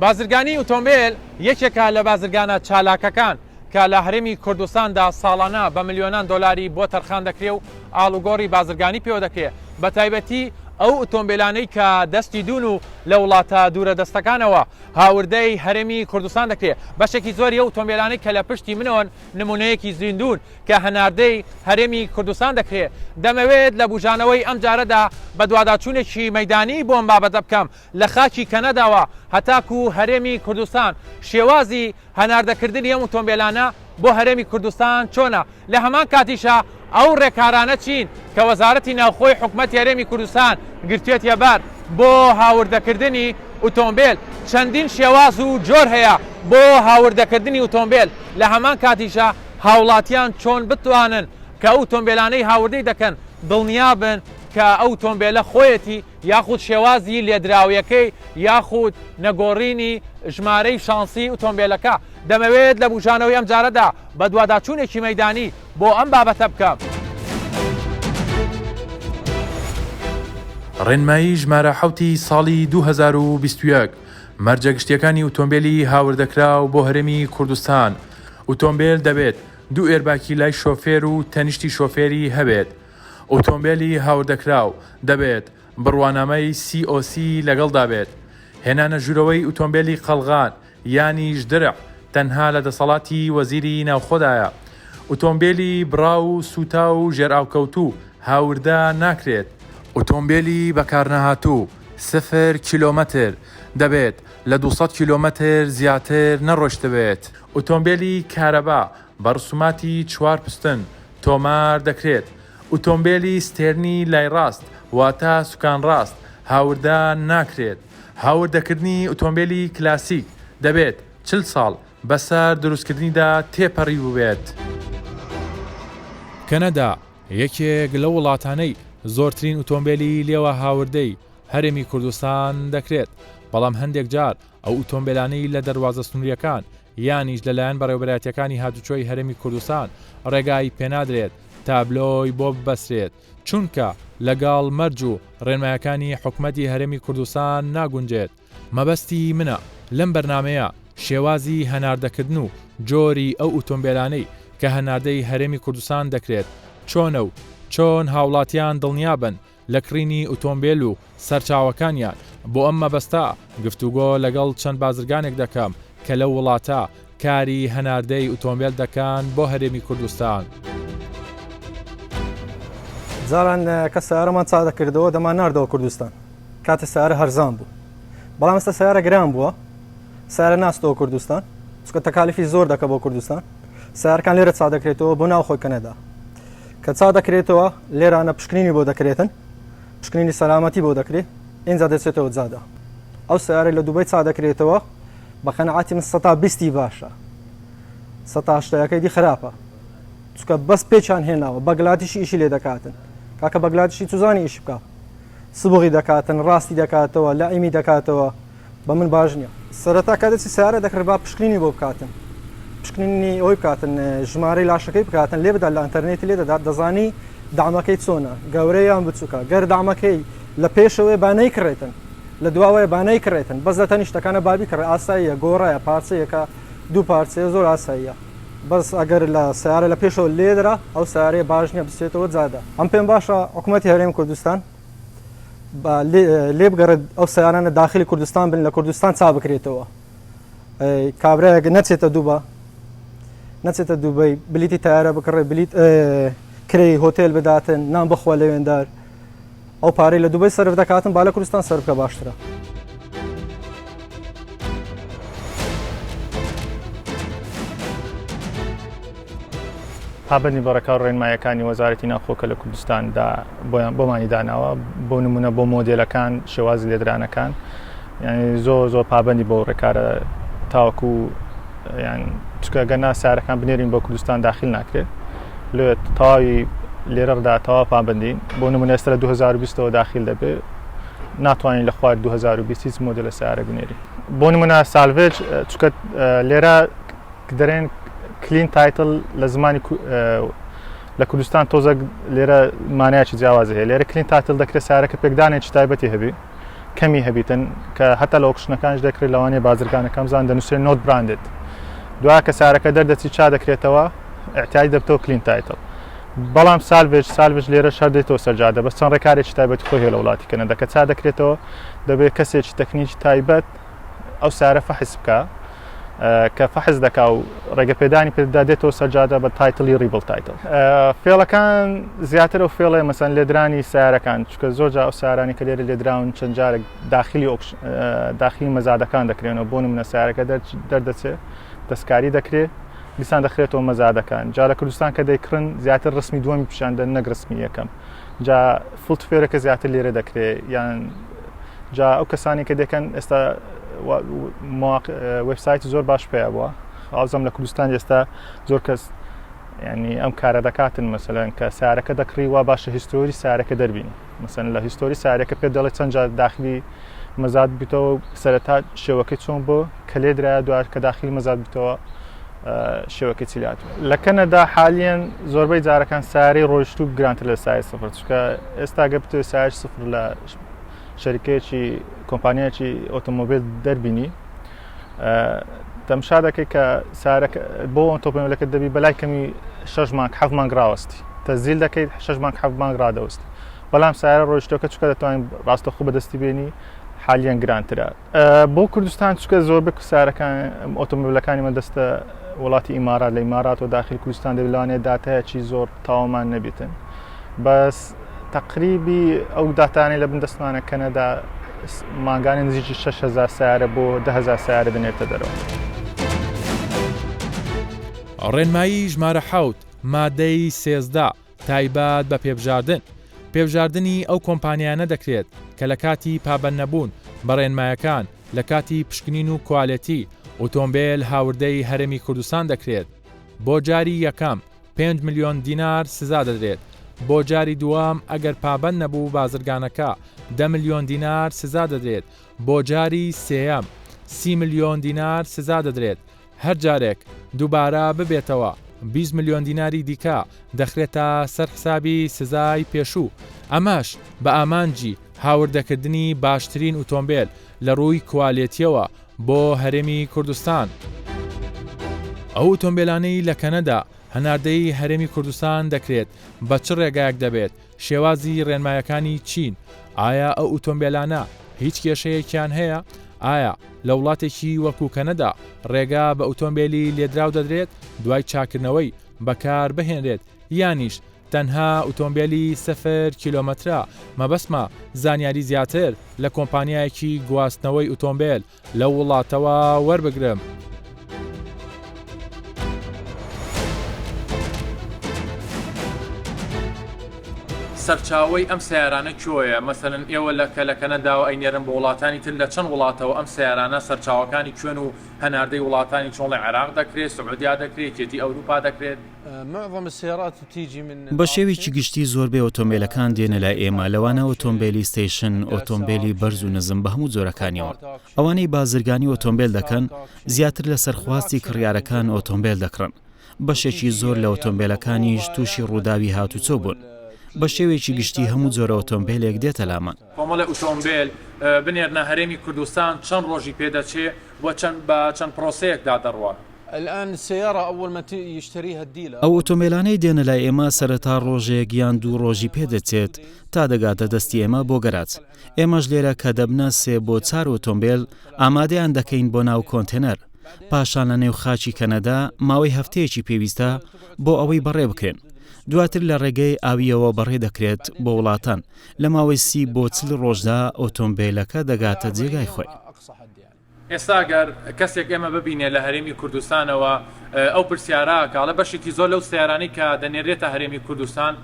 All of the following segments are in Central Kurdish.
بازرگانی ئوتۆمبێل یەکێکە لە بازرگانە چالاکەکان کە لە هەرێمی کوردستاندا ساڵانە بە ملیۆنان دۆلاری بۆ تەرخان دەکرێ و ئاڵوگۆڕی بازرگانی پێوە دەکرێ، بەتایبەتی ئەو ئوتۆمبێلانەی کە دەستی دوون و لە وڵاتە دوورە دەستەکانەوە هاوردەی هەرێمی کوردستان دەکرێ. بەشێکی زۆری ئەو ئوتۆمبێلانەی کە لە پشتی منەوەن نموونەیەکی زیندوون کە هەناردەی هەرێمی کوردستان دەکرێ. دەمەوێت لە بوژانەوەی ئەمجارەدا بەدواداچوونێکی مەیدانی بۆ ئەم بابەتە بکەم لە خاکی کەنەداوە هەتاکوو هەرێمی کوردستان شێوازی هەناردەکردنی ئەم ئوتۆمبێلانە بۆ هەرێمی کوردستان چۆنە؟ لە هەمان کاتیشا ئەو ڕێکارانە چین کە وەزارەتی ناوخۆی حکومەتی هەرێمی کوردستان گرتوێتیە بەر بۆ هاوردەکردنی ئوتۆمبێل؟ چەندین شێواز و جۆر هەیە بۆ هاوردەکردنی ئوتۆمبێل، لە هەمان کاتیشا هاوڵاتیان چۆن بتوانن کە ئەو ئوتۆمبێلانەی هاوردەی دەکەن دڵنیابن کە ئەو ئوتۆمبێلە خۆیەتی یاخود شێوازی لێدراویەکەی یاخود نەگۆڕینی ژمارەی شانسی ئوتۆمبێلەکە، دەمەوێت لە بوژانەوەی ئەمجارەدا بەدواداچوونێکی مەیدانی بۆ ئەم بابەتە بکەم. ڕێنمایی ژمارە حەوتی ساڵی 2021، مەرجە گشتییەکانی ئوتۆمبێلی هاوردەکراو بۆ هەرێمی کوردستان، ئوتۆمبێل دەبێت دوو ئێرباکی لای شۆفێر و تەنیشتی شۆفێری هەبێت، ئوتۆمبێلی هاوردەکراو دەبێت بڕوانامەی COC لەگەڵدا بێت. هێنانە ژوورەوەی ئوتۆمبێلی قەڵغان یانیش درع تەنها لە دەسەڵاتی وەزیری ناوخۆدایە. ئوتۆمبێلی بڕاو و سووتاو و ژێرئاوکەوتوو هاوردە ناکرێت. ئوتۆمبێلی بەکارنەهاتوو، سفر کیلۆمەتر، دەبێت لە 200 کیلۆمەتر زیاتر نەڕۆشتبێت. ئوتۆمبێلی کارەبا بە ڕسوماتی چوار پستن تۆمار دەکرێت. ئوتۆمبێلی ستێرنی لای ڕاست واتە سوکان ڕاست هاوردە ناکرێت. هاوردەکردنی ئوتۆمبێلی کلاسیک دەبێت 40 ساڵ بەسەر دروستکردنیدا تێپەڕیبووبێت. کەنەدا یەکێک لەو وڵاتانەی زۆرترین ئوتۆمبێلی لێوە هاوردەی هەرێمی کوردستان دەکرێت، بەڵام هەندێک جار ئەو ئوتۆمبێلانەی لە دەروازە سنوورییەکان یانیش لەلایەن بەڕێوەبەرایەتییەکانی هاتوچۆی هەرێمی کوردستان ڕێگای پێنادرێت تابلۆی بۆ ببەسترێت، چونکە لەگەڵ مەرج و ڕێنمایەکانی حکومەتی هەرێمی کوردستان ناگونجێت. مەبەستی منە لەم بەرنامەیە شێوازی هەناردەکردن و جۆری ئەو ئوتۆمبێلانەی کە هەناردەی هەرێمی کوردستان دەکرێت چۆنە و چۆن هاوڵاتیان دڵنیابن لە کڕینی ئوتۆمبێل و سەرچاوەکانیان، بۆ ئەم مەبەستە گفتوگۆ لەگەڵ چەند بازرگانێک دەکەم کە لەو وڵاتە کاری هەناردەی ئوتۆمبێل دەکەن بۆ هەرێمی کوردستان. جاران کە سەیارەمان چا دەکردەوە دەمان ناردەوە کوردستان کاتێ سەیارە هەرزان بوو بەڵام ئێستا سەیارە گران بووە سەیارە ناستەوە کوردستان چونکە تەکالیفی زۆر دەکە بۆ کوردستان سەیارەکان لێرە چا دەکرێتەوە بۆ ناوخۆی کەنەدا کە چا دەکرێتەوە لێرانە پشکنینی بۆ دەکرێتن پشکنینی سەلامەتی بۆ دەکرێت ئینجا دەچێتەوە جادە ئەو سیارەی لە دوبەی چا دەکرێتەوە بە قەناعەتی من سەتا بیستی باشە سەتا هەشتایەکەی دی خراپە چونکە بەس پێچیان هێناوە بەگلاتیشی ئیشی لێ دەکاتن کاکە بەگلاتیشی چزانی ئیش بکە سبغی دەکاتن ڕاستی دەکاتەوە لەعیمی دەکاتەوە بە من باش نییە. سەرەتا کە دەچی سەیارە دەکڕی با پشکنینی بۆ بکاتن پشکنینی ئەوەی بکاتن ژمارەی لاشەکەی بکاتن لێ بدات لە ئەنتەرنێتی لێ دەدات دەزانی دامەکەی چۆنە گەورە یان بچووکە گەر دامەکەی لە پێشەوەی با نەیکڕێتن لە دواوەیە با نەیکڕێتن بەس لە تەنیشتەکانە با بیکڕێ ئاساییە گۆڕایە پارچەیەکە دوو پارچەیە زۆر ئاساییە بەس ئەگەر لە سەیارە لە پێشەوە لێدرا ئەو سەیارەیە باش نییە بچێتەوە جادە ئەم پێم باشە حکوومەتی هەرێم کوردستان با لێ بگەڕێت ئەو سەیارانە داخلی کوردستان بن لە کوردستان چا بکرێتەوە کابرایەک نەچێتە دووبە نەچێتە دووبەی بلیتی تارە بکڕێ بلیت کرێی هۆتێل بداتن نان بخوا لەوێندار ئەو پارەی لە دوبەی سەرف دەکاتن با لە کوردستان سەرف بکە باشترە. پابەندی بە ڕێکار و ڕێنماییەکانی وەزارەتی ناوخۆ کە لە کوردستاندا بۆیان بۆمانی داناوە بۆ نمونە بۆ مۆدێلەکان شێوازی لێدرانەکان یعنی زۆر زۆر پابەندی بۆ ڕێکارە تاوەکو یان چکە گەنا سارەکان بنێرین بۆ کوردستان داخل ناکرێت لێ تەواوی لێرەدا تەوا پابندین بۆ نمونە ئێستا لە 2020ەوە داخل دەبێت ناتوانین لە خوار 2020 هیچ مۆدێلە سیارە بنێری بۆ نمونە salvage چکە لێرە دەرێن clean title لە زمانی لە کوردستان تۆزەک لێرە مانایکی جیاوازی هەیە لێرە clean title دەکرێت سارەکە پێکدانێکی تایبەتی هەبی. کەمی هەبیتن کە هەتا لە auction ەکانش دەکرێت لەوانەیە بازرگانەکان بزان دەنووسرێت not branded دوای کە سارەکە دەردەچی چا دەکرێتەوە اعتیادی دەبتەوە clean title بەڵام salvage salvage لێرە شەر دێتەوە سەرجادە بەس چەند ڕێکارێکی تایبەتی خۆی هەیە لە وڵاتی کەنەدا کە چا دەکرێتەوە دەبێت کەسێکی تەکنیکی تایبەت ئەو سارە فەحس بکە کە فەحس دەکا و ڕێگە پێدانی پێدا دێتەوە سەرجادە بە title ی rebel title فێڵەکان زیاتر ئەو فێڵێ مەسەن لێدرانی سیارەکان چکە زۆر جا ئەو سارانی کە لێرە لێدراون چەند جارێک داخلی داخلی مەزادەکان دەکرێنەوە بۆ نمونە سیارەکە دەردەچێت دەستکاری دەکرێت دیسان دەخرێتەوە مەزادەکان جا لە کوردستان کە دەیکڕن زیاتر ڕسمی دووەمی پیشان دەن نەک ڕسمی یەکەم جا فڵت فێرەکە زیاتر لێرە دەکرێت یان جا ئەو کەسانی کە دەکەن ئێستا وبسایت زۆر باش پێ بووە ئاوزم لە کوردستان ئێستا زۆر کەس ینی ئەم کارە دەکاتن مەسەلەن کە سارەکە دەکڕی وا باشە history سارەکە دەربینی مەسەن لە history سارەکە پێ دەڵێ چەند جار داخلی مەزاد بیتەوە سەرەتا شێوەکەی چۆن بۆ کە لێدرا دوار کە داخلی مەزاد بیتەوە شێوەکەی چی لات لە کەنەدا حالیەن زۆربەی جارەکان ساری ڕۆیشتوو گرانتر لە سای سفر چکە ئێستا گە بتەوێت سای سفر لە شەریکەیەکی کۆمپانیایەکی ئۆتۆمۆبیل دەربینی تەمشا دەکەی کە سارەکە بۆ ئۆتۆمۆبیلەکە دەبی بەلای کەمی شەش مانگ حەفت مانگ ڕاوەستی تەزیل دەکەیت شەش مانگ حەفت مانگ ڕادەوەستی بەڵام سارە ڕۆیشتەکە چکە دەتوانین ڕاستەخۆ بەدەستی بێنی حالیان گرانترە بۆ کوردستان چکە زۆربەی سارەکان ئۆتۆمبیلەکانی من دەستە وڵاتی ئیمارات لە ئیمارات و داخل کوردستان دەبێت لەوانەیە داتایەکی زۆر تەواومان نەبیتن بەس تقریبی ئەو داتانەی لە بن دەستمانە کەنەدا مانگانە نزیکی 6000 سیارە بۆ 10000 سیارە دەنێرتە دەرەوە. ڕێنمایی ژمارە حەوت، مادەی 13، تایبەت بە پێبژاردن، پێبژاردنی ئەو کۆمپانیایانە دەکرێت کە لە کاتی پابەندنەبوون بە ڕێنمایەکان لە کاتی پشکنین و کوالێتی ئوتۆمبێل هاوردەی هەرێمی کوردستان دەکرێت بۆ جاری یەکەم پێنج ملیۆن دینار سزا دەدرێت، بۆ جاری دووەم ئەگەر پابەند نەبوو بازرگانەکە دە ملیۆن دینار سزا دەدرێت، بۆ جاری سێیەم 30 ملیۆن دینار سزا دەدرێت، هەر جارێک دووبارە ببێتەوە 20 ملیۆن دیناری دیکە دەخرێتە سەر حسابی سزای پێشوو، ئەمەش بە ئامانجی هاوردەکردنی باشترین ئوتۆمبێل لە ڕووی کوالێتیەوە بۆ هەرێمی کوردستان. ئەو ئوتۆمبێلانەی لە کەنەدا هەناردەی هەرێمی کوردستان دەکرێت بە چ ڕێگایەک دەبێت، شێوازی ڕێنمایەکانی چین؟ ئایا ئەو ئوتۆمبێلانە هیچ کێشەیەکیان هەیە؟ ئایا لە وڵاتێکی وەکو کەنەدا ڕێگا بە ئوتۆمبێلی لێدراو دەدرێت دوای چاکردنەوەی بەکار بهێنرێت یانیش تەنها ئوتۆمبێلی سفر کیلۆمەترە؟ مەبەستمە زانیاری زیاتر لە کۆمپانیایەکی گواستنەوەی ئوتۆمبێل لەو وڵاتەوە وەربگرم. سەرچاوەی ئەم سەیارانە کوێیە؟ مەسەلەن ئێوە لە کە لە کەنەداوە ئەینێرن بۆ وڵاتانی تر لە چەند وڵاتەوە ئەم سەیارانە سەرچاوەکانی کوێن و هەناردەی وڵاتانی چۆڵی عێراق دەکرێت، سعودیا دەکرێت، یەکێتی ئەوروپا دەکرێت؟ بە شێوەیەکی گشتی زۆربەی ئۆتۆمبێلەکان دێنە لای ئێمە، لەوانە ئۆتۆمبێلی station، ئۆتۆمبێلی بەرز و نزم بە هەموو جۆرەکانیەوە. ئەوانەی بازرگانی ئۆتۆمبێل دەکەن زیاتر لەسەر خواستی کڕیارەکان ئۆتۆمبێل دەکڕن. بەشێکی زۆر لە ئۆتۆمبێلەکانیش تووشی ڕووداوی هاتوچۆ بوون. بە شێوەیەکی گشتی هەموو جۆرە ئۆتۆمبێلێک دێتە لامان. کۆمەڵێ ئوتۆمبێل بنێرنە هەرێمی کوردستان چەند ڕۆژی پێدەچێ و چەند بە چەند پرۆسەیەکدا دەڕوات؟ ئەو ئۆتۆمبێلانەی دێنە لای ئێمە سەرەتا ڕۆژێک یان دوو ڕۆژی پێ دەچێت تا دەگاتە دەستی ئێمە بۆ گەراج. ئێمەش لێرە کە دەبنە سێ بۆ چار ئۆتۆمبێل ئامادەیان دەکەین بۆ ناو کۆنتێنەر. پاشان لە نێو خاکی کەنەدا ماوەی هەفتەیەکی پێویستە بۆ ئەوەی بەڕێ بکرێن. دواتر لە ڕێگەی ئاوییەوە بەڕێ دەکرێت بۆ وڵاتان. لە ماوەی 30 بۆ 40 ڕۆژدا ئۆتۆمبێلەکە دەگاتە جێگای خۆی. ئێستا گەر کەسێک ئێمە ببینێ لە هەرێمی کوردستانەوە ئەو پرسیارە ئەکا ئەڵێ بەشێکی زۆر لەو سەیارانەی کە دەنێرێتە هەرێمی کوردستان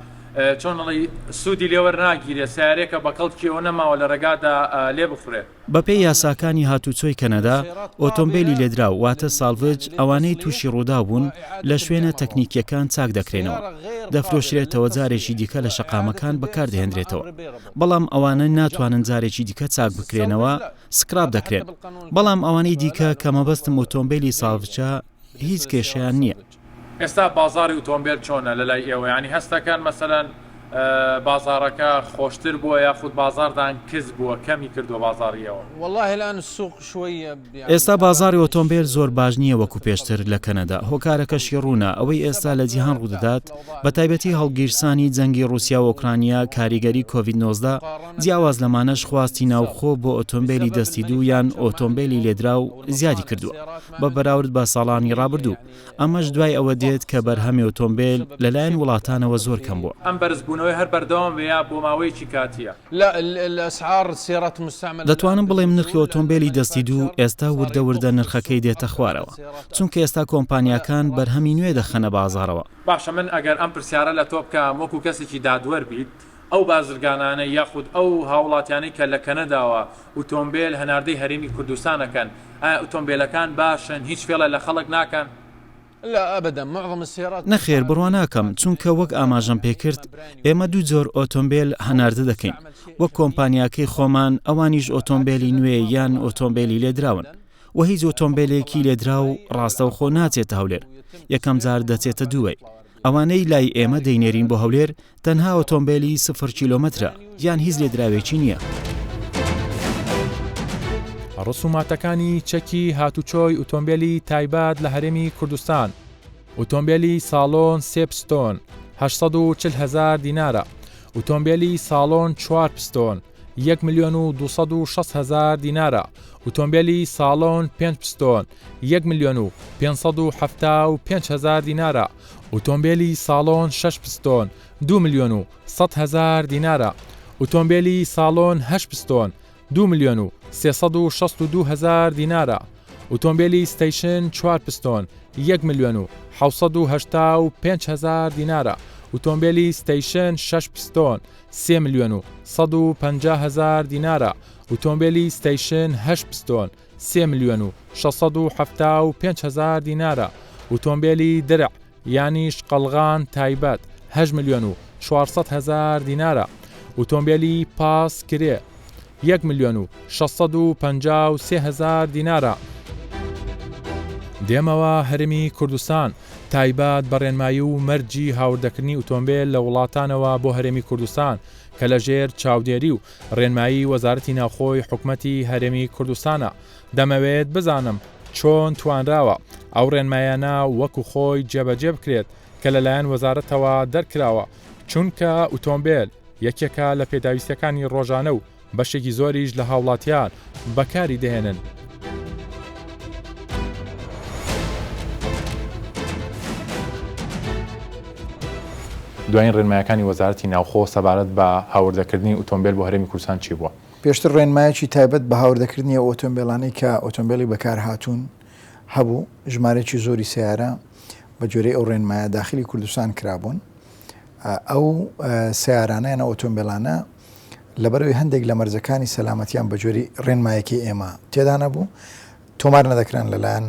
چۆن ئەڵێی سوودی لێ وەرناگیرێ سەیارەیەکە بە کەڵکی ئەوە نەماوە لە ڕێگادا لێ بخورێ. بەپێی یاساکانی هاتوچۆی کەنەدا، ئۆتۆمبێلی لێدراو واتە salvage ئەوانەی تووشی ڕووداو بوون لە شوێنە تەکنیکییەکان چاک دەکرێنەوە، دەفرۆشرێتەوە جارێکی دیکە لە شەقامەکان بەکاردەهێنرێتەوە، بەڵام ئەوانە ناتوانن جارێکی دیکە چاک بکرێنەوە scrap دەکرێن، بەڵام ئەوانەی دیکە کە مەبەستم ئۆتۆمبێلی salvage ە هیچ کێشەیان نییە. ئێستا بازاڕی ئوتۆمبێل چۆنە لەلای ئێوە یانی هەست دەکەن مەسەلەن. بازاڕەکە خۆشتر بووە یاخود بازاڕدان کز بووە کەمی کردووە بازاڕی ئێوە؟ ئێستا بازاڕی ئۆتۆمبێل زۆر باش نییە وەکو پێشتر لە کەنەدا، هۆکارەکەشی ڕوونە، ئەوەی ئێستا لە جیهان ڕوودەدات، بەتایبەتی هەڵگیرسانی جەنگی ڕووسیا و ئۆکرانیا، کاریگەری کۆڤید 19، جیاواز لەمانەش خواستی ناوخۆ بۆ ئۆتۆمبێلی دەستی دوو یان ئۆتۆمبێلی لێدراو زیادی کردووە بە بەراورد بە ساڵانی ڕابردوو. ئەمەش دوای ئەوە دێت کە بەرهەمی ئۆتۆمبێل لەلایەن وڵاتانەوە زۆر کەم بووە. ئەم بەرزبوونەوەی هەر بەردەوام بێ یا بۆ ماوەیەکی کاتییە؟ دەتوانم بڵێم نرخی ئۆتۆمبێلی دەستی دوو ئێستا وردە وردە نرخەکەی دێتە خوارەوە، چونکە ئێستا کۆمپانیاکان بەرهەمی نوێ دەخەنە بازاڕەوە. باشە من ئەگەر ئەم پرسیارە لە تۆ بکەم وەکو کەسێکی دادوەر بیت، ئەو بازرگانانەی یاخود ئەو هاوڵاتیانەی کە لە کەنەداوە ئوتۆمبێل هەناردەی هەرێمی کوردستان ئەکەن، ئایا ئوتۆمبێلەکان باشن هیچ فێڵێ لە خەڵک ناکەن؟ نەخێر بڕوا ناکەم، چونکە وەک ئاماژەم پێکرد ئێمە دوو جۆر ئۆتۆمبێل هەناردە دەکەین، وەک کۆمپانیاکەی خۆمان ئەوانیش ئۆتۆمبێلی نوێ یان ئۆتۆمبێلی لێدراون و هیچ ئۆتۆمبێلێکی لێدراو ڕاستەوخۆ ناچێتە هەولێر، یەکەمجار دەچێتە دوبەی. ئەوانەی لای ئێمە دەینێرین بۆ هەولێر تەنها ئۆتۆمبێلی سفر کیلۆمەترە یان هیچ لێدراوێکی نییە. ڕسوماتەکانی چەکی هاتوچۆی ئوتۆمبێلی تایبەت لە هەرێمی کوردستان، ئوتۆمبێلی ساڵۆن سێ پستۆن 840 هەزار دینارە، ئوتۆمبێلی ساڵۆن چوار پستۆن یەک ملیۆن و 260 هەزار دینارە، ئوتۆمبێلی ساڵۆن پێنج پستۆن یەک ملیۆن و 575 هەزار دینارە، ئوتۆمبێلی ساڵۆن شەش پستۆن دوو ملیۆن و 100 هەزار دینارە، ئوتۆمبێلی ساڵۆن هەشت پستۆن دوو ملیۆن و 362 هەزار دینارە، ئوتۆمبێلی ستەیشن چوار پستۆن یەک ملیۆن و 785 هەزار دینارە، ئوتۆمبێلی ستەیشن شەش پستۆن سێ ملیۆن و 150 هەزار دینارە، ئوتۆمبێلی ستەیشن هەشت پستۆن سێ ملیۆن و 675 هەزار دینارە، ئوتۆمبێلی درع یانیش قەڵغان تایبەت هەشت ملیۆن و 400 هەزار دینارە، ئوتۆمبێلی پاس کرێ یەک ملیۆن و 653 هەزار دینارە. دێمەوە هەرێمی کوردستان، تایبەت بە ڕێنمایی و مەرجی هاوردەکردنی ئوتۆمبێل لە وڵاتانەوە بۆ هەرێمی کوردستان کە لەژێر چاودێری و ڕێنمایی وەزارەتی ناوخۆی حکومەتی هەرێمی کوردستانە، دەمەوێت بزانم چۆن توانراوە ئەو ڕێنمایانە وەکو خۆی جێبەجێ بکرێت کە لەلایەن وەزارەتەوە دەرکراوە، چونکە ئوتۆمبێل یەکێکە لە پێداویستیەکانی ڕۆژانە و بەشێکی زۆریش لە هاوڵاتیان بەکاری دەهێنن. دوایین ڕێنمایەکانی وەزارەتی ناوخۆ سەبارەت بە هاوردەکردنی ئوتۆمبێل بۆ هەرێمی کوردستان چی بووە؟ پێشتر ڕێنمایەکی تایبەت بە هاوردەکردنی ئەو ئۆتۆمبێلانەی کە ئۆتۆمبێلی بەکارهاتوون هەبوو، ژمارەیەکی زۆری سەیارە بە گوێرەی ئەو ڕێنمایە داخلی کوردستان کرابوون. ئەو سەیارانە یان ئەو ئۆتۆمبێلانە لەبەرئەوەی هەندێک لە مەرجەکانی سەلامەتیان بە گوێرەی ڕێنمایەکەی ئێمە تێدا نەبوو، تۆمار نەدەکران لەلایەن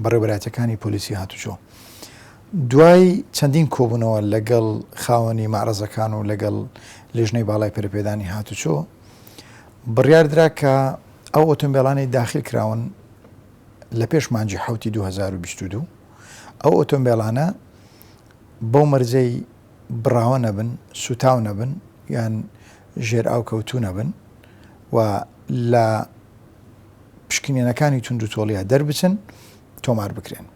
بەڕێوەبەرایەتیەکانی پۆلیسی هاتوچۆ. دوای چەندین کۆبوونەوە لەگەڵ خاوەنی مەعرەزەکان و لەگەڵ لیژنەی باڵای پەرەپێدانی هاتوچۆ، بڕیاردرا کە ئەو ئۆتۆمبێلانەی داخل کراون لە پێش مانگی حەوتی 2022 ئەو ئۆتۆمبێلانە بەو مەرجەی بڕاوە نەبن، سوتاو نەبن یان ژێرئاو کەوتوو نەبن و لە پشکنینەکانی توندوتۆڵیە دەربچن تۆمار بکرێن.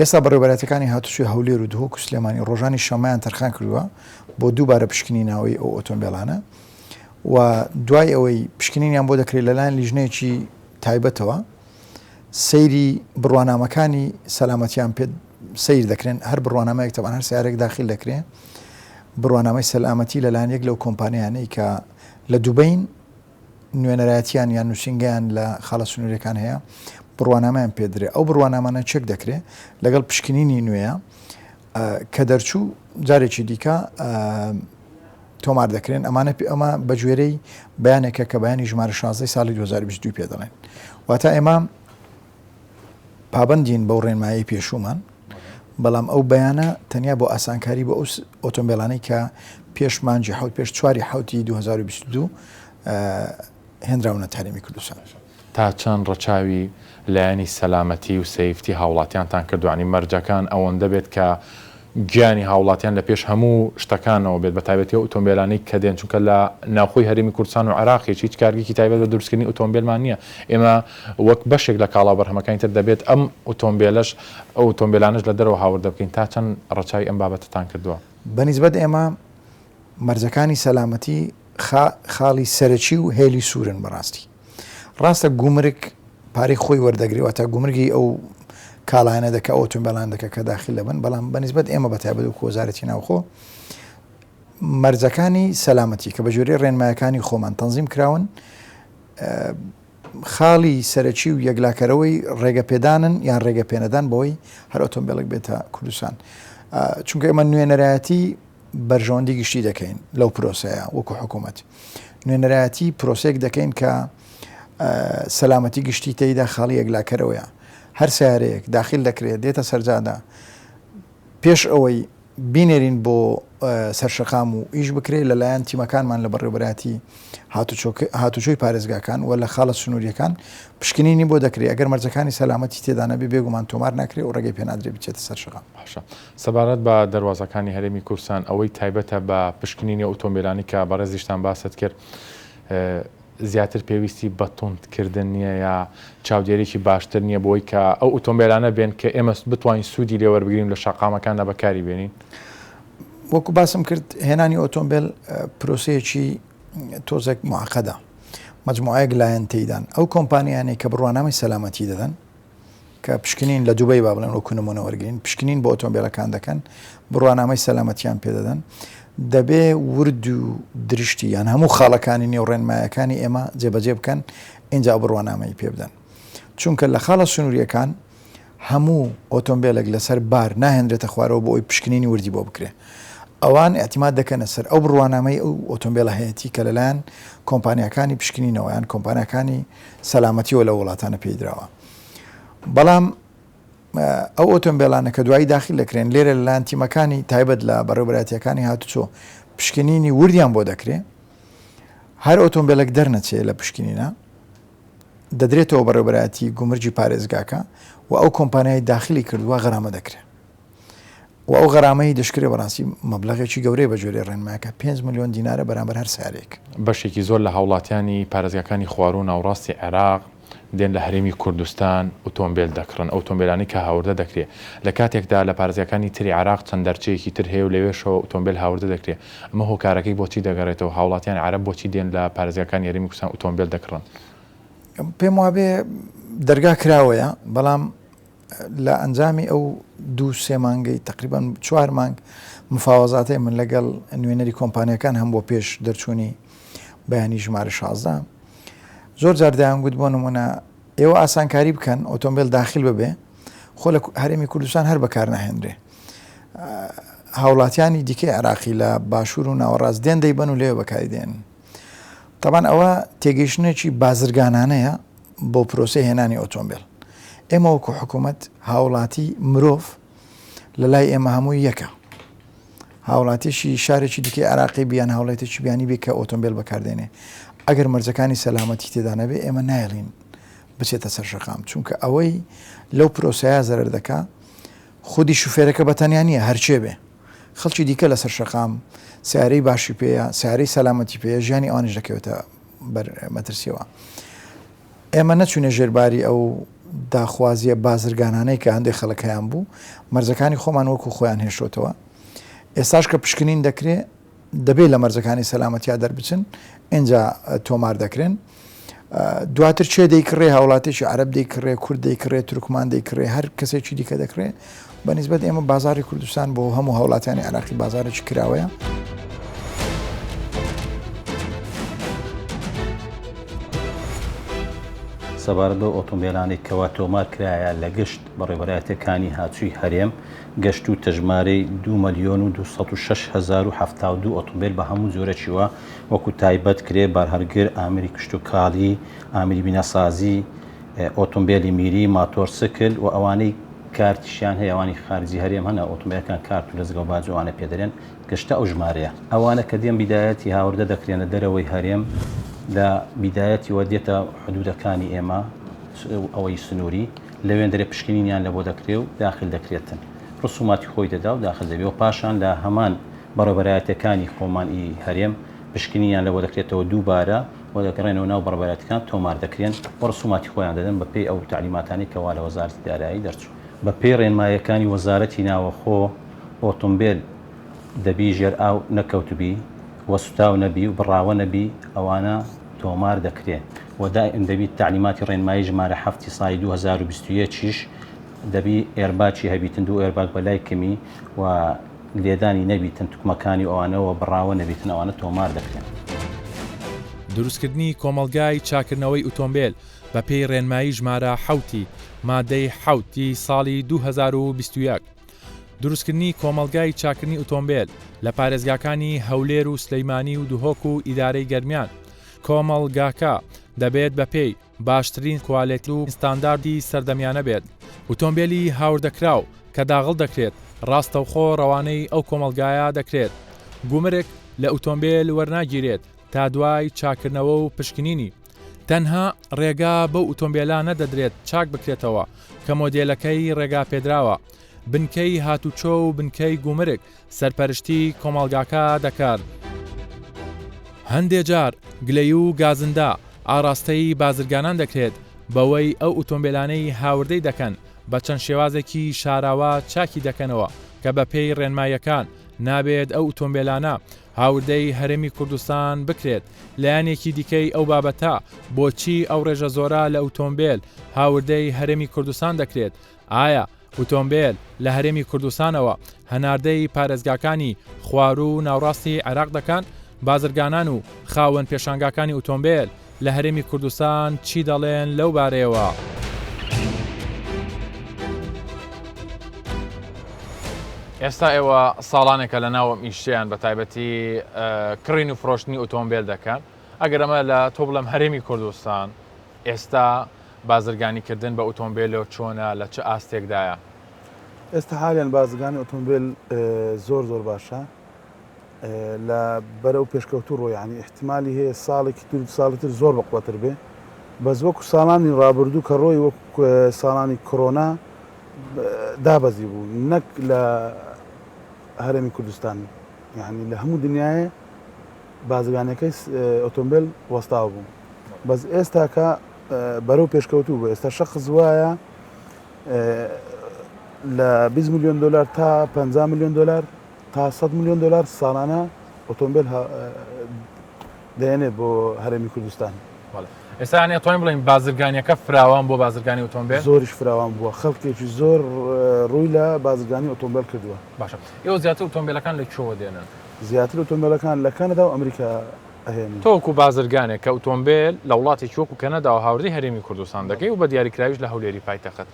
ئێستا بەڕێوەبەرایەتیەکانی هاتوچۆی هەولێر و دهۆک و سلێمانی ڕۆژانی شەممەیان تەرخان کردووە بۆ دووبارە پشکنینەوەی ئەو ئۆتۆمبێلانە و دوای ئەوەی پشکنینیان بۆ دەکرێت لەلایەن لیژنەیەکی تایبەتەوە سەیری بڕوانامەکانی سەلامەتیان پێ سەیر دەکرێن هەر بڕوانامەیەک تەبعەن هەر سیارێک داخل دەکرێن بڕوانامەی سەلامەتی لەلایەن یەک لەو کۆمپانیانەی کە لە دوبەین نوێنەرایەتیان یان نووسینگەیان لە خاڵە سنووریەکان هەیە بڕوانامەیان پێدرێ ئەو بڕوانامانە چێک دەکرێ لەگەڵ پشکنینی نوێیە کە دەرچوو جارێکی دیکە تۆمار دەکرێن ئەمانە پێ ئەمە بە گوێرەی بەیانێکە کە بەیانی ژمارە 16 ساڵی 2022 پێ دەڵێن واتە ئێمە پابەندین بەو ڕێنمایی پێشوومان بەڵام ئەو بەیانە تەنیا بۆ ئاسانکاری بۆ ئەو ئۆتۆمبیلانەی کە پێش مانگی حەوت پێش چواری حەوتی 2022 هێنراونەتە هەرێمی کوردستان. تا چەند ڕەچاوی لایەنی سەلامەتی و safety هاوڵاتیانتان کردوە یانی مەرجەکان ئەوەندە بێت کە. گیانی هاوڵاتیان لە پێش هەموو شتەکانەوە بێت بە تایبەتی ئەو ئۆتۆمبێلانەی کە دێن چونکە لە ناوخۆی هەرێمی کوردستان و عێراقیش هیچ کارگێکی تایبەت بە دروستکردنی ئۆتۆمبێلمان نییە ئێمە وەک بەشێک لە کاڵا و بەرهەمەکانی تر دەبێت ئەم ئۆتۆمبێلەش ئەو ئۆتۆمبێلانەش لە دەرەوە هاوردە بکەین تا چەند ڕەچاوی ئەم بابەتەتان کردووە؟ بە نیسبەت ئێمە مەرجەکانی سەلامەتی خاڵی سەرەکی و هێلی سوورن بەڕاستی. ڕاستە گومرگ پارەی خۆی وەردەگرێ واتە گومرگی ئەو کاڵایانە دەکا ئەو ئۆتۆمبێلانە دەکا کە داخل دەبن بەڵام بە نیسبەت ئێمە بە تایبەت وەکو وەزارەتی ناوخۆ مەرجەکانی سەلامەتی کە بە گوێرەی ڕێنمایەکانی خۆمان تەنزیم کراون خاڵی سەرەکی و یەکلاکەرەوەی ڕێگەپێدانن یان ڕێگەپێنەدان بەوەی هەر ئۆتۆمبێلێک بێتە کوردستان چونکە ئێمە نوێنەرایەتی بەرژەوەندی گشتی دەکەین لەو پرۆسەیە وەکو حکوومەت نوێنەرایەتی پرۆسێک دەکەین کە سەلامەتی گشتی تێیدا خاڵی یەکلاکەرەوەیە هەر سیارەیەک داخل دەکرێت دێتە سەرجادە پێش ئەوەی بینێرین بۆ سەرشەقام و ئیش بکرێت لەلایەن تیمەکانمان لە بەڕێوەبەرایەتی هاتوچۆی پارێزگاکان و لە خاڵە سنووریەکان پشکنینی بۆ دەکرێت ئەگەر مەرجەکانی سەلامەتی تێدا نەبێ بێگومان تۆمار ناکرێت و ڕێگەی پێنادرێت بچێتە سەر شەقام. باشە سەبارەت بە دەروازەکانی هەرێمی کوردستان ئەوەی تایبەتە بە پشکنینی ئەو ئۆتۆمبێلانەی کە بەڕێزیشتان باست کرد زیاتر پێویستی بە توند کردن نییە یا چاودێریی باشتر نییە بۆی کە ئەو ئۆتۆمبێلانە بێن کە ئێمە بتوانین سوودی لێ وەربگرین لە شەقامەکاندا بەکاری بێنین؟ وەکو باسم کرد هێنانی ئۆتۆمبێل پرۆسەیەکی تۆزێک معقدە مجموعەیەک لایەن تێیدان ئەو کۆمپانیانەی کە بڕوانامەی سەلامەتی دەدەن کە پشکنین لە دوبەی با بڵێن وەکو نمونە وەرگین پشکنین بۆ ئۆتۆمبیلەکان دەکەن بڕوانامەی سەلامەتیان پێدەدەن دەبێ ورد و درشتی یان هەموو خاڵەکانی نێو ڕێنمایەکانی ئێمە جێبەجێ بکەن ئینجا بڕوانامەی پێ بدەن چونکە لە خاڵە سنووریەکان هەموو ئۆتۆمبیلێک لەسەر بار ناهێنرێتە خوارەوە بۆ ئەوی پشکنینی وردی بۆ بکرێ ئەوان اعتماد دەکەنە سەر ئەو بڕوانامەی ئەو ئۆتۆمبیلە هەیەتی کە لەلایەن کۆمپانیاکانی پشکنینەوە یان کۆمپانیاکانی سەلامەتیەوە لەو وڵاتانە پێی دراوە بەڵام ئەو ئۆتۆمبیلانە کە دوایی داخل دەکرێن لێرە لەلایەن تیمەکانی تایبەت لە بەڕێوبەراتیەکانی هاتوچۆ پشکنینی وردیان بۆ دەکرێ هەر ئۆتۆمبیلێک دەرنەچێ لە پشکنینە دەدرێتەوە بەڕێوبەرایەتی گومرگی پارێزگاکە و ئەو کۆمپانیای داخلی کردووە غەرامە دەکرێت و ئەو غەرامەی دەشکرێ بەڕاستی مەبلەغێکی گەورەیە بە گوێرەی ڕێنمایەکە پێنج ملیۆن دینارە بەرامبەر هەر سەیارەیەک. بەشێکی زۆر لە هاوڵاتیانی پارێزگاکانی خواروو و ناوڕاستی عێراق دێن لە هەرێمی کوردستان ئوتۆمبێل دەکڕن، ئەو ئوتۆمبێلانەی کە هاوردە دەکرێ لە کاتێکدا لە پارێزگاکانی تری عێراق چەند دەرچەیەکی تر هەیە و لەوێشەوە ئوتۆمبێل هاوردە دەکرێ، ئەمە هۆکارەکەی بۆچی دەگەڕێتەوە؟ هاوڵاتیانی عەرەب بۆچی دێن لە پارێزگاکانی هەرێمی کوردستان ئوتۆمبێل دەکڕن؟ پێم وابێ دەرگا کراوەیە، بەڵام لە ئەنجامی ئەو دوو سێ مانگەی تقریبان چوار مانگ مفاوەزاتەی من لەگەڵ نوێنەری کۆمپانیەکان هەم بۆ پێش دەرچوونی بەیانی ژمارە 16 زۆر جار دەیانگوت بۆ نمونە ئێوە ئاسانکاری بکەن ئۆتۆمبیل داخل ببێ خۆ لە هەرێمی کوردستان هەر بەکار ناهێنرێ هاوڵاتیانی دیکەی عراقی لە باشوور و ناوەڕاست دێن دەیبەن و لێ بەکاری دێن تەبان ئەوە تێگەیشتنێکی بازرگانانەیە بۆ پرۆسەی هێنانی ئۆتۆمبێل. ئێمە وەکو حکوومەت هاوڵاتی مرۆڤ لە لای ئێمە هەمووی یەکە. هاوڵاتیشی شارێکی دیکەی عێراقی بیان هاوڵاتێکی بیانی بێ کە ئۆتۆمبێل بەکاردێنێ ئەگەر مەرجەکانی سەلامەتی تێدا نەبێ ئێمە نایڵین بچێتە سەر شەقام چونکە ئەوەی لەو پرۆسەیە زەرەر دەکا خودی شوفێرەکە بە تەنیا نییە هەرچێ بێ خەڵکی دیکە لەسەر شەقام سیارەی باشی پێیە سیارەی سەلامەتی پێیە ژیانی ئەوانیش دەکەوێتە بەر مەترسیەوە. ئێمە نەچوینە ژێر باری ئەو داخوازیە بازرگانانەی کە هەندێک خەڵک هەیان بوو، مەرجەکانی خۆمان وەکو خۆیان هێشتۆتەوە. ئێستاش کە پشکنین دەکرێ دەبێ لە مەرجەکانی سەلامەتیا دەربچن ئینجا تۆمار دەکرێن. دواتر چێ دەیکڕێ هاوڵاتێکی عەرەب دەیکڕێ کورد دەیکڕێ تورکمان دەیکڕێ هەر کەسێکی دیکە دەکڕێ بە نیسبەت ئێمە بازاڕی کوردستان بۆ هەموو هاوڵاتیانی عێراقی بازاڕێکی کراوەیە. سەبارەت بەو ئۆتۆمبێلانەی کەوا تۆمار کرایە لە گشت بەڕێوەبەرایەتیەکانی هاتووی هەرێم گەشتووتە ژمارەی 2,206,072 ئۆتۆمبێل بە هەموو جۆرەکیوە وەکو تایبەت، کرێ، بارهەڵگر، ئامێری کشتوکاڵی، ئامێری بیناسازی، ئۆتۆمبێلی میری، ماتۆرسکل و ئەوانەی کارتیشیان هەیە ئەوانی خارجی هەرێم هەنە ئۆتۆمبێلەکان کارت و دەزگا و باج و ئەوانە پێ دەرێن گەشتە ئەو ژمارەیە. ئەوانە کە دێن بیدایەتی هاوردە دەکرێنە دەرەوەی هەرێم لە بیدایەتیوە دێتە حدودەکانی ئێمە ئەوەی سنووری لەوێندەرێ پشکنینیان لە بۆ دەکرێ و داخل دەکرێتن. ڕسوماتی خۆی دەدا و داخل دەبی و پاشان لە هەمان بەڕێوەبەرایەتیەکانی خۆمان ئی هەرێم پشکنینیان لەبۆ دەکرێتەوە دووبارە و دەگەڕێنەوە ناو بەڕێوەبەرایەتیەکان تۆمار دەکرێن و ڕسوماتی خۆیان دەدەن بە پێی ئەو تەعلیماتانەی کەوا لە وەزارەتی دارایی دەرچوون. بە پێی ڕێنماییەکانی وەزارەتی ناوەخۆ ئۆتۆمبێل دەبی ژێر ئاو نەکەوتبی و سوتاو نەبی و بڕاوە نەبی ئەوانە تۆمار دەکرێن و دائیم دەبی تەعلیماتی ڕێنمایی ژمارە حەفتی ساڵی 2021 یش دەبی airbag ی هەبیتن دوو airbag بە لای کەمی و لێدانی نەبیتن توکمەکانی و ئەوانە و بڕاوە نەبیتن ئەوانە تۆمار دەکرێن. دروستکردنی کۆمەڵگای چاککردنەوەی ئوتۆمبێل بە پێی ڕێنمایی ژمارە حەوتی مادەی حەوت ی ساڵی 2021. دروستکردنی کۆمەڵگای چاککردنی ئوتۆمبێل لە پارێزگاکانی هەولێر و سلیمانی و دهۆک و ئیدارەی گەرمیان. کۆمەڵگاکە دەبێت بە پێی باشترین کوالێتی و ستانداردی سەردەمیانە بێت. ئوتۆمبێلی هاوردەکراو کە داغڵ دەکرێت ڕاستەوخۆ ڕەوانەی ئەو کۆمەڵگایە دەکرێت. گومرگ لە ئوتۆمبێل وەرناگیرێت تا دوای چاککردنەوە و پشکنینی. تەنها ڕێگا بەو ئوتۆمبێلانە دەدرێت چاک بکرێتەوە کە مۆدێلەکەی ڕێگاپێدراوە. بنکەی هاتوچۆ و بنکەی گومرگ سەرپەرشتی کۆمەڵگاکە دەکات. هەندێ جار گلەیی و گازندە ئاڕاستەی بازرگانان دەکرێت بەوەی ئەو ئوتۆمبێلانەی هاوردەی دەکەن بە چەند شێوازێکی شاراوە چاکی دەکەنەوە کە بەپێی ڕێنماییەکان نابێت ئەو ئوتۆمبێلانە هاوردەی هەرێمی کوردستان بکرێت. لایەنێکی دیکەی ئەو بابەتە بۆچی ئەو ڕێژە زۆرە لە ئوتۆمبێل هاوردەی هەرێمی کوردستان دەکرێت؟ ئایا ئوتۆمبێل لە هەرێمی کوردستانەوە هەناردەی پارێزگاکانی خواروو و ناوڕاستی عێراق دەکەن؟ بازرگانان و خاوەن پێشانگاکانی ئوتۆمبێل لە هەرێمی کوردستان چی دەڵێن لەو بارەیەوە؟ ئێستا ئێوە ساڵانێکە لە ناو ئەم ئیشەیان بە تایبەتی کڕین و فرۆشتنی ئۆتۆمبێل دەکەن ئەگەر ئەمە لە تۆ بڵێم هەرێمی کوردستان ئێستا بازرگانی کردن بە ئوتۆمبێلەوە چۆنە لە چ ئاستێکدایە؟ ئێستا حالیان بازرگانی ئۆتۆمبێل زۆر زۆر باشە لە بەرەو پێشکەوتوو ڕۆ یانی ئیحتیمالی هەیە ساڵێکی تر و ساڵی تر زۆر بەقوەتر بێ بەس وەکو ساڵانی ڕابردوو کە ڕۆی وەکو ساڵانی کۆرۆنا دابەزی بوو نەک لە هەرێمی کوردستان یعنی لە هەموو دنیاە بازرگانەکەی ئۆتۆمبیل وەستاو بوو بەس ئێستاکە بەرەو پێشکەوتوو بوو ئێستا شەخس وایە لە 20 میلیۆن دلار تا 50 میلیۆن دلار تا 100 میلیۆن دلار ساڵانە ئۆتۆمبیل دەێنێت بۆ هەرێمی کوردستان. ئێستا یانی ئەتوانین بڵێین بازرگانیەکە فراوان بووە بازرگانی ئۆتۆمبێل؟ زۆریش فراوان بووە خەڵکێکی زۆر ڕووی لە بازرگانی ئۆتۆمبێل کردووە. باشە ئێوە زیاتر ئۆتۆمبێلەکان لە کوێوە دێنن؟ زیاتر ئۆتۆمبێلەکان لە کەنەدا و ئەمریکا ئەهێنین. تۆ وەکو بازرگانێک کە ئوتۆمبێل لە وڵاتێکی وەکو کەنەداوە هاوردەی هەرێمی کوردستان دەکەی و بە دیاریکراویش لە هەولێری پایتەخت،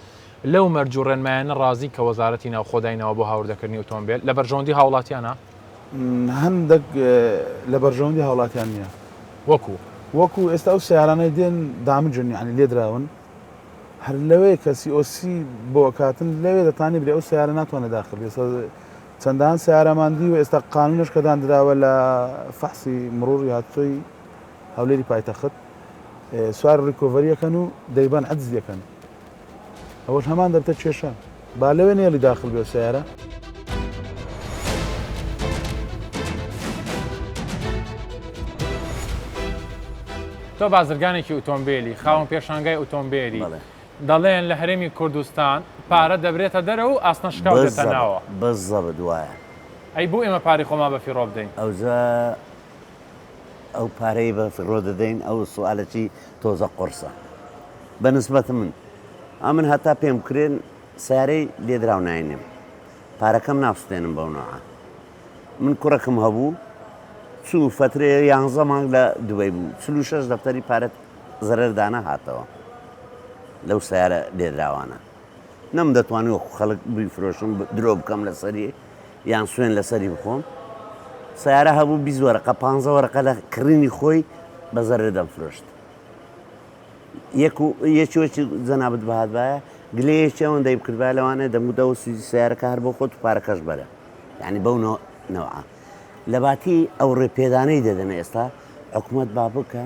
لەو مەرج و ڕێنمایانە ڕازی کە وەزارەتی ناوخۆ دایناوە بۆ هاوردەکردنی ئوتۆمبێل، لە بەرژەوەندی هاوڵاتیانە؟ هەندەک لە بەرژەوەندی هاوڵاتیان نییە. وەکو؟ وەکو ئێستا ئەو سەیارانەی دێن دامجن یانی لێدراون، هەر لەوێ کە COC بۆ ئەکاتن لەوێ دەتانی برێ ئەو سەیارە ناتوانێت داخل بێ. چەندان سەیارەمان دیوە ئێستا قانونش کە داندراوە لە فەحسی مروری هاتوچۆی هەولێری پایتەخت سوار recovery یەکەن و دەیبەن عجز یەکەن ئەوەش هەمان دەبتە کێشە با لەوێ نێڵی داخل بێ سەیارە. تۆ بازرگانێکی ئوتۆمبیلی خاوەن پێشانگای ئوتۆمبیلی دەڵێن لە هەرێمی کوردستان پارە دەبرێتە دەرەوە و ئاسنە شکاو دێتە ناوە. بالضبط وایە. ئەی بۆ ئێمە پارەی خۆمان بە فیڕۆ بدەین؟ ئەوجا ئەو پارەی بە فیڕۆ دەدەین ئەو سوالەکی تۆزە قوڕسە بە نسبەت من ئەمن هەتا پێم بکرێن سەیارەی لێدراو ناینێم پارەکەم ناسوتێنم بەو نەوعە من کوڕەکم هەبوو چوو فەترەیە یانزە مانگ لە دوبەی بوو 46 دەفتەری پارە زەرەر دانەهاتەوە لەو سەیارە لێدراوانە نەم دەتوانی وەکو خەڵک بیفرۆشم درۆ بکەم لەسەری یان سوێن لەسەری بخۆم سیارە هەبوو 20 وەرەقە 15 وەرەقە لە کڕینی خۆی بە زەرەر دەمفرۆشت یەک و یەکی جەنابت بهاتبایە گلەیەکی ئەوەندەی بکردبایە لەوانەیە دەمگوت ئەوە سوودی سیارەکە هەر بۆ خۆت و پارەکەش بەرە یعنی بەو نەوعە لەباتی ئەو ڕێپێدانەی دەدەن ئێستا حکومەت با بکە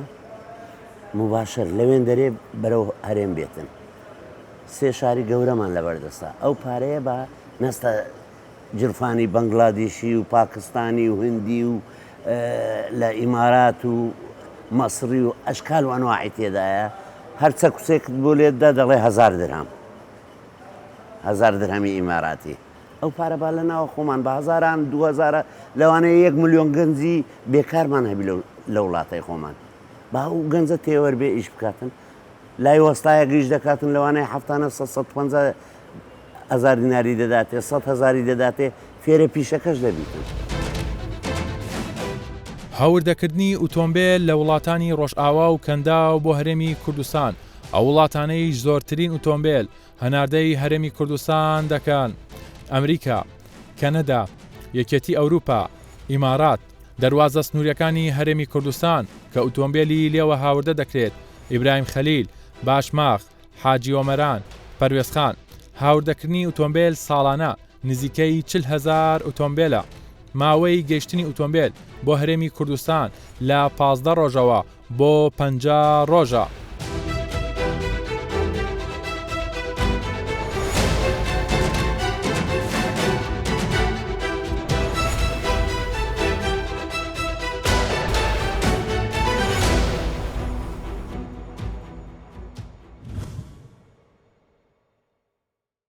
موباشر لەوێن دەرێ بەرەو هەرێم بێتن سێ شاری گەورەمان لەبەردەستە ئەو پارەیە بە. نەستە جرفانی بەنگلادیشی و پاکستانی و هندی و لە ئیمارات و مەسری و ئەشکال و ئەنواعی تێدایە هەر چەکوچێکت بۆ لێتدا دەڵێ هەزار درهەم هەزار درهەمی ئیماراتی ئەو پارە با لە ناوە خۆمان بە هەزاران دوو هەزارە لەوانەیە یەک ملیۆن گەنجی بێکارمان هەبی لە وڵاتەی خۆمان با ئەو گەنجە تێوەر بێ ئیش بکاتن لای وەستایەک ئیش دەکاتن لەوانەیە هەفتانە 150 هەزار دیناری دەداتێ 100 هەزاری دەداتێ فێرە پیشەکەش دەبیتن. هاوردەکردنی ئوتۆمبێل لە وڵاتانی ڕۆژئاوا و کەنداو بۆ هەرێمی کوردستان، ئەو وڵاتانەی زۆرترین ئوتۆمبێل هەناردەی هەرێمی کوردستان دەکەن، ئەمریکا، کەنەدا، یەکێتی ئەوروپا، ئیمارات، دەروازە سنووریەکانی هەرێمی کوردستان کە ئوتۆمبێلی لێوە هاوردە دەکرێت، ئیبراهیم خەلیل، باشماخ، حاجی ئۆمەران، پەروێزخان، هاوردەکردنی ئوتۆمبێل ساڵانە نزیکەی 40 هەزار ئوتۆمبێلە. ماوەی گەیشتنی ئوتۆمبێل بۆ هەرێمی کوردستان لە 15 ڕۆژەوە بۆ 50 ڕۆژە.